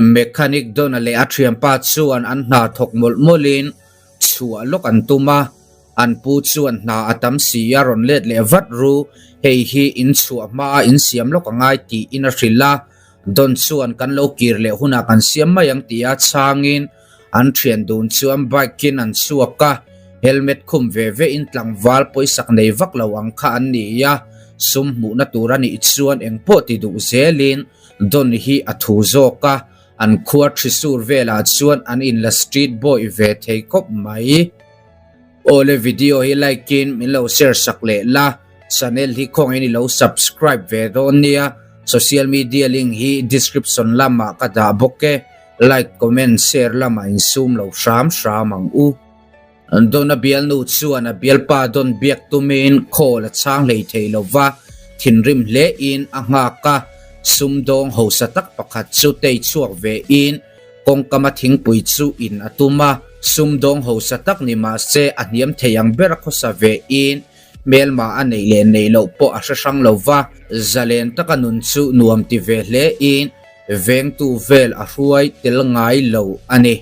Mechanic Dona leh a thianpa chuan an hna thawk mawlh mawlhin chhuah lawk an tum a, an pu chuan hna a tam si a rawn let leh vat ru, hei hi in chhuah hmaa in siam lawk a ngai tiin a hrilh a, Don chuan kan lo kir leh hunah kan siam mai ang tia chhangin an thian dun chuan bike in an chhuak a, helmet khum ve ve in tlangval pawisak nei vak lo ang kha an ni a, sum hmuhna tur a nih chuan engpawh ti duh zelin Don hi a thu zawk a, an khua Thrissur velah chuan an inla street boy ve thei khawp mai. Awle video hi like in min lo share sak leh la, channel hi khawngin i lo subscribe ve dawn nia, social media link hi description lamah ka dah bawk e, like comment share lamah insum lo hram hram ang u. Dona bialnu chuan a bialpa dawn biak tumin call a chhang hlei thei lo va, thinrim hlein a nghak a, sumdawng hausa tak pakhat chu tei chhuak vein kawngkama thingpui chu in a tum a, sumdawng hausa tak ni mah se a hniam thei ang ber a khawsa vein hmelma a neih leh neih loh pawh a hre hrang lo va, zalen taka nun chu nuam ti ve hlein Vengtu vel a hruai tel ngai lo a ni.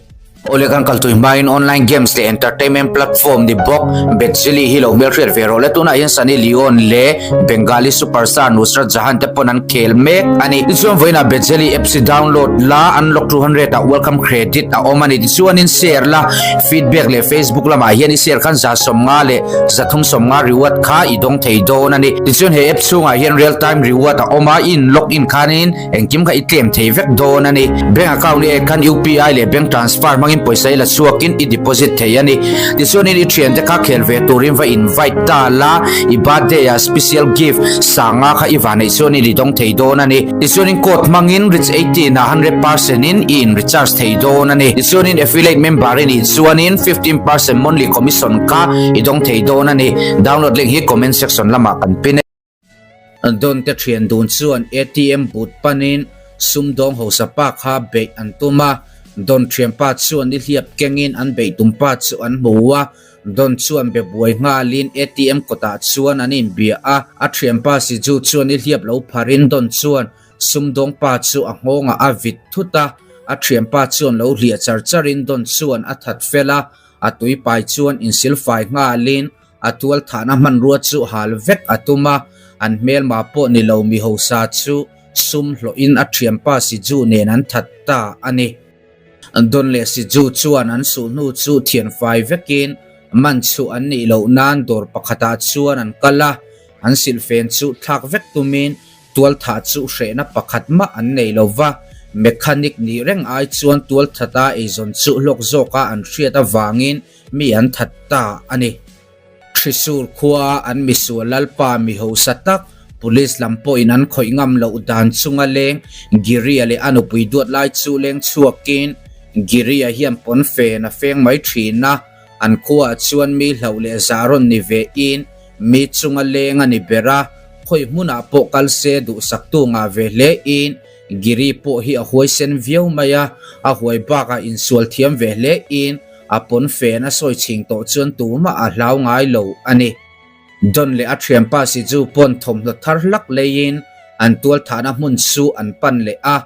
Awle kan kal tui hmain online games leh entertainment platform ni bawk Betzili hi lo hmelhriat ve rawh le. Tunah hian Sunny Leone leh Bengali superstar Nusrat Jahan te pawn an khel mek a ni. Tichuan vawiinah Betzili apps hi download la unlock 200 ah welcome credit a awm a ni. Tichuanin share la feedback leh Facebook lamah hian i share khan 150 leh 350 reward kha i dawng thei dawn a ni. Tichuan he app chhungah hian real time reward a awm a, i in log in khanin Engkim kha i tlem thei vek dawn a ni. Bank account i ek khan UPI leh bank transfer hmangin pawisa i la chhuakin i deposit thei a ni. Tichuanin i thiante kha khel ve turin va invite ta la, i birthday ah special gift sanga kha i va neih chuanin i dawng thei dawn a ni. Tichuanin code hmangin rich 18 ah 100% in i in recharge thei dawn a ni. Tichuanin affiliate member i nih chuanin 15% monthly commission kha i dawng thei dawn a ni. Download link hi comment section lamah kan pin e. Don te thian dun chuan ATM booth panin sumdawng hausa pa kha beih an tum a, Don thianpa chuan ni hliap kengin an beih tum pa chu an hmu a, Don chuan be buai nghalin ATM kawtah chuan an inbia a, a thianpa Siju chuan ni hliap lo pharin Don chuan sumdawng pa chu a nghawngah a vit thut a, a thianpa chuan lo hliah char charin Don chuan a that fel a, a tuipai chuan insilfai nghalin A tual thahna hmanrua chu hal vek a tum a, an hmelma pawh ni lo mi hausa chu sum hlawhin a thianpa Siju nen an that ta a ni. Don leh Siju chuan an suhnu chu thianfai vekin man chhuh an nih loh nan dawr pakhatah chuan an kal a, an silhfen chu thlak vek tumin tual thah chu hrehna pakhat mah an nei lo va, mechanic nih reng ai chuan tual thata eizawn chu hlawk zawka an hriat avangin Mi an that ta a ni. Thrissur khua an misual lalpa mi hausa tak, police lam pawhin an khawih ngam loh dan chunga leng Giria leh a nupui duat lai chu leng chhuakin Giria hian pawn fen a feng mai thin a, an khuaah chuan mi hlauh leh zah rawn ni ve in mi chunga leng a ni ber a, khawi hmunah pawh kal se duhsaktu ngah ve hle in Giri pawh hi a huaisen viau mai a, a huai bakah insual thiam ve hle in a pawn fen a sawi chhing tawh chuan tumah a hlau ngai lo a ni. Don leh a thianpa Siju pawn thawmhnaw thar hlak leiin an tual thahna hmun chu an pan leh a,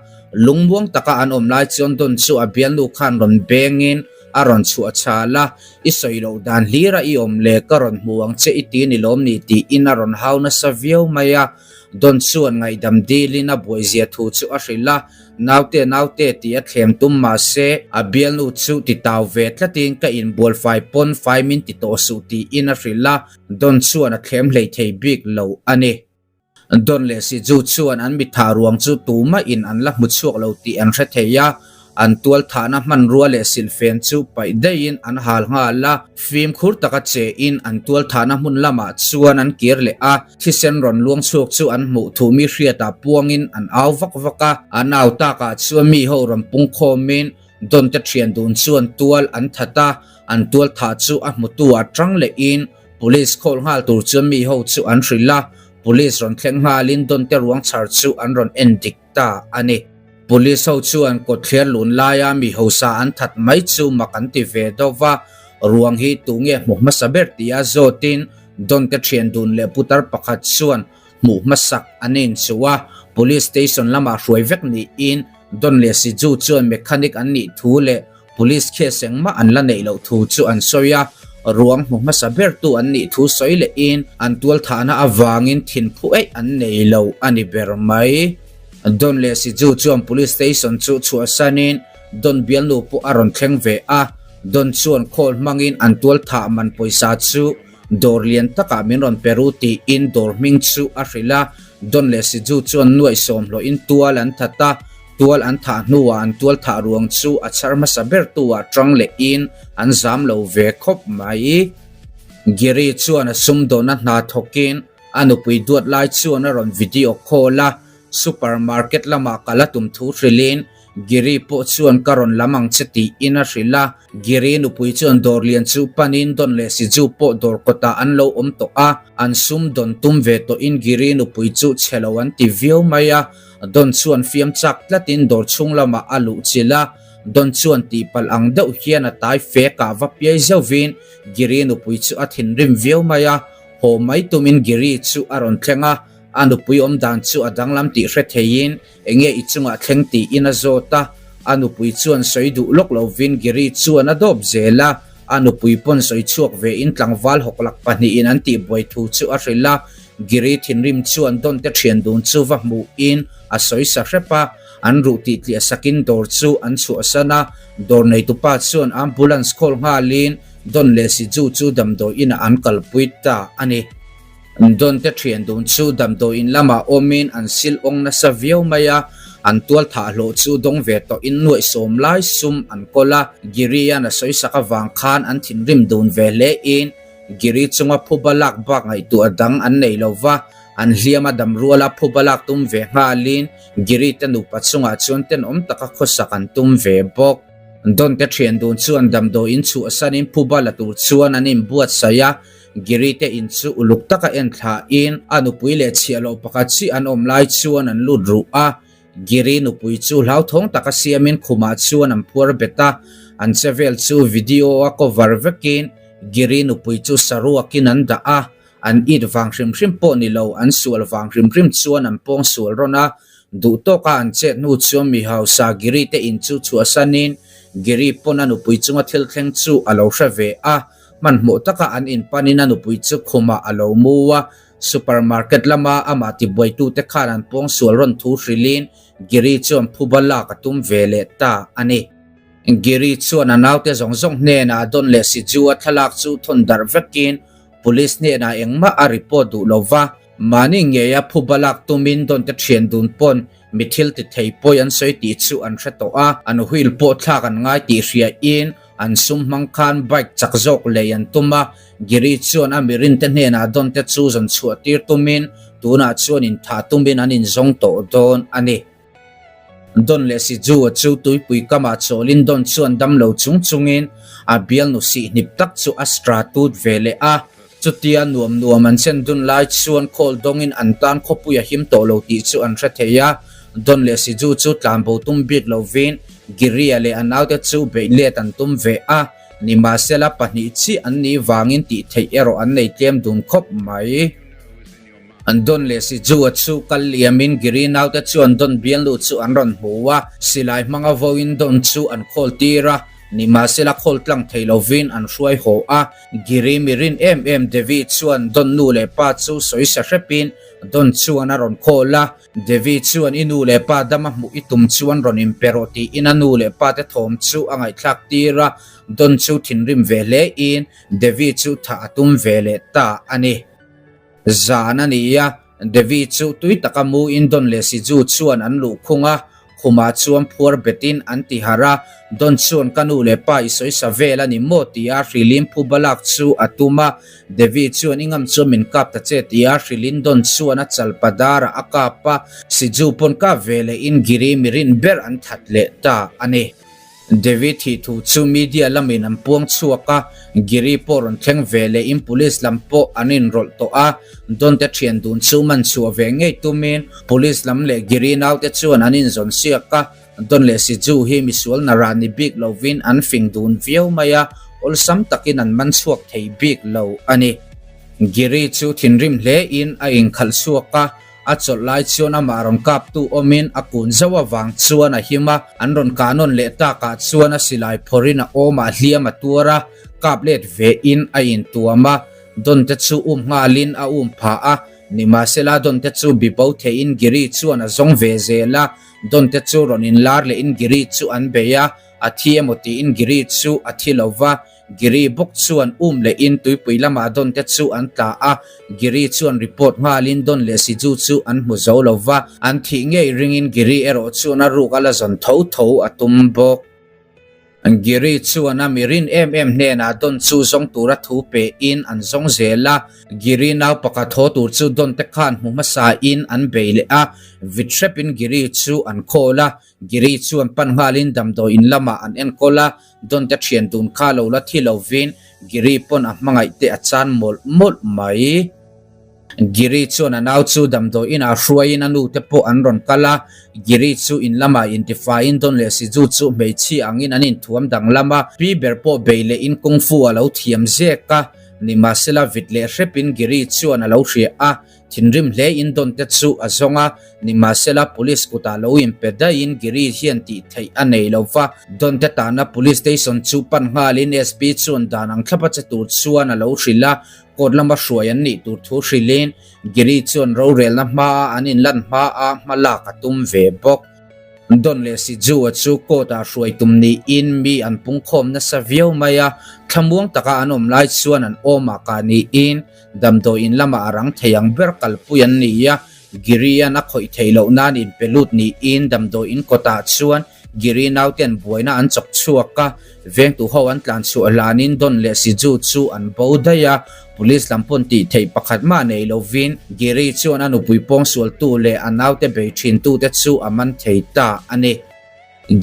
lungmuang taka an awm lai chuan Don chu a bialnu khan rawn bengin a rawn chhuah chhal a, I sawi loh dan hlira i awm leh ka rawn hmu ang che i ti ni lawm ni tiin a rawn hau nasa viau mai a. Don chuan ngaihdam dilin a buaizia thu chu a hrilh a, Naute naute tih a thlem tum mah se, a bialnu chu ti tau ve tlatin ka inbual fai pawn fai min ti tawh suh tiin a hrilh a, Don chuan a thlem hlei thei bik lo a ni. Don leh Siju chuan an mitha ruang chu tumah in an la hmu chhuak lo tih an hre thei a, An tual thahna hmanrua leh silhfen chu paih daihin an hal nghal a, fimkhur taka chein an tual thahna hmun lamah chuan an kir leh a, thisen rawn luang chhuak chu an hmuh thu mi hriatah puangin an au vak vak a, an au takah chuan mi ho rawn pung khawmin Donte thian dun chuan tual an that a, an tual thah chu a hmutu ah tang lehin Police khawl nghal tur chuan mi ho chu an hrilh a, Police rawn thleng nghalin Donte ruang chhar chu an rawn en dik ta a ni. Police ho chuan kawtthler lun laia mi hausa an that mai chu mak an ti ve deuh va, ruang hi tu nge hmu hmasa ber tia zawtin Don te thian dun leh putar pakhat chuan hmuh hmasak an inchuh a, Police station lamah hruai vek niin Don leh Siju chuan mechanic an nih thu leh Police case engmah an la neih loh thu chu an sawi a, ruang hmu hmasa bertu an nih thu sawi lehin an tualthahna avangin thinphu eih an nei lo a ni ber mai. Don leh Siju chuan Police Station chu chhuahsanin Don bialnu pawh a rawn thleng ve a, Don chuan call hmangin an tualthah man pawisa chu dawr lian takah min rawn pe ru tiin dawr hming chu a hrilh a, Don leh Siju chuan nuaih sawm hlawhin tual an that a, Tual an thah hnuah an tual thah ruang chu a chhar hmasa ber tu ah tang lehin an zam lo ve khawp mai. Giri chuan a sumdawnna hna thawkin a nupui duat lai chuan a rawn video call a, supermarket lamah kal a tum thu hrilhin Giri pawh chuan ka rawn lam ang che tiin a hrilh a. Giri nupui chuan dawr lian chu panin Don leh Siju pawh dawr kawtah an lo awm tawh a, an sumdawn tum ve tawhin Giri nupui chu chhe lo an ti viau mai a. Don chuan fiam chak tlatin dawr chhung lamah a luh chilh a, Don chuan tihpalh ang deuh hian a tai fek ah va piai zeuhvin Giri nupui chu a thinrim viau mai a, haw mai tumin Giri chu a rawn thleng a, a nupui awm dan chu a danglam tih hre theiin enge i chungah thleng tiin a zawt a, a nupui chuan sawi duh lawk lovin Giri chuan a dawp zel a, a nupui pawn sawi chhuak vein tlangval hawklak pahnihin an tihbuai thu chu a hrilh a, Giri thinrim chuan Don te thian dun chu va hmuhin a sawi sa hrep a, an ruh tih tliah sakin dawr chu an chhuahsan a, dawr neitupa chuan ambulance call nghalin Don leh Siju chu damdawi inah an kalpui ta a ni. Don te thian dun chu damdawi in lamah awmin an sil awng nasa viau mai a, an tual thah hlawh chu dawng ve tawhin nuaih sawm lai sum an kawl a, Giri-a'n a sawi sak avang khan an thinrim dun ve hlein Giri chunga phuba lak bak ngaihtuah dang an nei lo va, an hliam a dam ruala phuba lak tum ve nghalin Giri te nupa chungah chuan tenawm taka khawsak an tum ve bawk. Don te thian dun chuan damdawiin chhuahsanin phuba la tur chuan an inbuatsaih a, Giri te in chu uluk taka en thlahin a nupui leh chhiahloh pakhat chi an awm lai chuan an lut ruh a, Giri nupui chu hlauthawng taka siamin khumah chuan an phuar bet a, an che vel chu video a cover vekin Giri nupui chu saruakin an dah a, an it vang hrim hrim pawh ni lo, an sual vang hrim hrim chuan an pawng sual rawn a, duh tawka an chet hnu chuan mi hausa Giri te in chu chhuahsanin Giri pawn a nupui chunga thil thleng chu a lo hre ve a, hmanhmawh taka an inpanin a nupui chu khumah a lo mu a, Supermarket lama amah tibuaitute khan an pawngsual rawn thu hrilhin Giri chuan phuba lak a tum ve leh ta a ni. Giri chuan a naute zawng zawng hnenah Don leh Siju-a thlalak chu thawn darh vekin Police hnenah engmah a report duh lo va, mahni ngeia phuba lak tumin Don te thian dun pawn Mi thil ti thei pawi an sawi tih chu an hre tawh a, an wheel pawh thlak an ngai tih hriain an sum hmang khan bike chak zawk lei an tum a, Giri chuan a mirinte hnenah dawn te chu zawn chhuah tir tumin tunah chuan inthah tumin an inzawng tawh dawn a ni. Don leh Siju-a chu tuipui kamah chawlin Don chuan damlo chung chungin a bialnu sihhnip tak chu a stra tut ve leh a, Chutia nuam nuam an chen dun lai chuan khawl dawngin an tan khawpui a him tawh lo tih chu an hre thei a, Don leh Siju chu tlanbo tum bik lovin Giria leh a naute chu beih let an tum ve a, nimahsela pahnih chiah an nih vangin tih theih erawh an nei tlem dun khawp mai. Don leh Siju-a chu kal liamin Giri naute chuan Don bialnu chu an rawn hmu a, silai hmanga vawiin Don chu an khawl tir a, nimahsela khawl tlang thei lovin an hruai haw a. Giri mi rin em em Devi chuan Don nu leh pa chu sawi sa hrepin Don chuan a rawn call a, Devi chuan i nu leh pa dama hmuh i tum chuan rawn inpe rawh tiin a nu leh pa te thawm chu a ngaihthlak tir a, Don chu thinrim ve hle in Devi chu thah a tum ve leh ta a ni. Zan a ni a, Devi chu tui taka mu in Don leh Siju chuan an luh khung a, khumah chuan phuar betin an ti harh a, Don chuan ka nu leh pa i sawi sa vel a ni maw tia hrilhin phuba lak chu a tum a, Devi chuan i ngam chuan min kap ta che tia hrilhin Don chuan a chal padarah a kap a, Siju pawn kap ve leh in Giri mirin ber an that leh ta a ni. Devi thih thu chu media lamin an puang chhuak a, Giri pawh rawn thleng ve leh in police lam pawh an inrawlh tawh a, Don te thian dun chu man chhuah ve ngei tumin police lam leh Giri naute chuan an inzawn siak a, Don leh Siju hi misual narah ni bik lovin an fing dun viau mai a, awlsam takin an man chhuak thei bik lo a ni. Giri chu thinrim hle in a inkhalh chhuak a. A chawlh lai chuan amah rawn kaptu awmin a kun zauh avang chuan a him a, an rawn kah nawn leh takah chuan a silai phawrhin a awmah hliam a tuar a, kap let vein a intuam a, Don te chu um nghalin a um phah a, nimahsela Don te chu bibo theihin Giri chuan a zawng ve zel a, Don te chu rawn inlar lehin Giri chu an bei a, a thi emaw tiin Giri chu a thi lo va, Giri bawk chuan um lehin tuipui lamah Don te chu an tla a, Giri chuan report nghalin Don leh Siju chu an hmu zo lo va, an thih ngei ringin Giri erawh chuan a ruk a la zawn tho tho a tum bawk. Giri chuan a mi rin em em hnenah Don chu zawng tura thu pehin an zawng zel a, Giri nau pakhat haw tur chu Don te khan hmu hmasain an bei leh a, vit hrepin Giri chu an khawl a, Giri chuan pan nghalin damdawi in lamah an enkawl a, Don te thian dun kha lo la thi lovin Giri pawn a hmangaih te a chan mawlh mawlh mai. Giri chuan a nau chu damdawi inah hruaiin a nu te pawh an rawn kal a, Giri chu in lamah intifaiin Don leh Siju chu hmeichhia angin an inthuam danglam a, pi ber pawh bei lehin kung fu a lo thiam zek a, nimahsela vit leh hrepin Giri chuan a lo hria a, Thinrim hle in Don te chu a zawng a, nimahsela police kutah lo inpe daihin Giri hian tih theih a nei lo va. Don te tahna police station chu pan nghalin SP chuan dan ang thlapa che tur chuan a lo hrilh a, court lama hruai an nih tur thu hrilhin Giri chuan rorelna hmaa an inlan hmaa hma lak a tum ve bawk. Don leh Siju-a chu court-ah hruai tum niin mi an pungkhawm nasa viau mai a, thlamuang taka an awm lai chuan an awmah kah niin Damdawi in lamah a rang thei ang ber kalpui an ni a, Giri-a'n a khawih theih loh nan inpe lut niin damdawi in kawtah chuan Giri nauten buaina an chawk chhuak a, vengtu ho an tlan chhuah hlanin Don leh Siju chu an bo daih a, Police lam pawn tih theih pakhat mah nei lovin Giri chuan a nupui pawngsualtu leh a naute bei thintute chu a man thei ta a ni.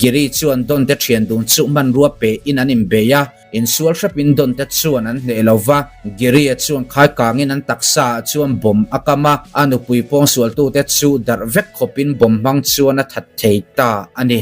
Giri chuan Don te thian dun chu hmanrua pe in an inbei a, insual hrep in Don te chuan an hneh lo va. Giri-a chuan khai kangin an taksa ah chuan bomb a kam a, a nupui pawngsualtute chu darh vek khawpin bomb hmang chuan a that thei ta a ni.